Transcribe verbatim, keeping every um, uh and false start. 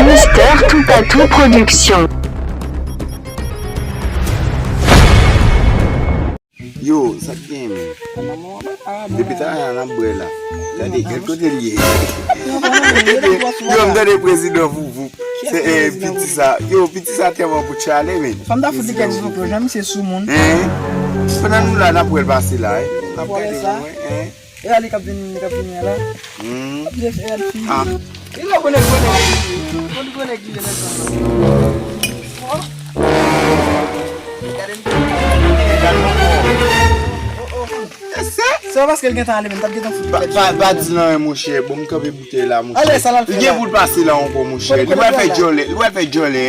Mister Toupatou Production. Yo, sa k gen menm? Depi talè a n ap bwè la. Gade, gad kote l ye. Yo, m tande prezidan Vouvou. Se eh, piti sa. Yo, piti sa tèlman pou tchale, men. Fanm ta fout li kèk zoklo, jan misye sou moun. Hein? Pandan nou la, n ap wè l pase la, hein? N ap gade nou, hein? E a li k ap vin, li k ap vin la. Hmm. Ap vin, e a li fi. Ah. Li la konnen konnen. Konnen konnen ki le nèg sa. Oh. Gade m. Se pa paske l gentan ale, men l t ap gentan fout. Pa, pa, pa di l anyen, monchè. Bon, m kanpe boutèy la, monchè. Ale, sa l al fè la? Li gen pou l pase la ankò, monchè. Li pral fè djòlè. Li pral fè djòlè.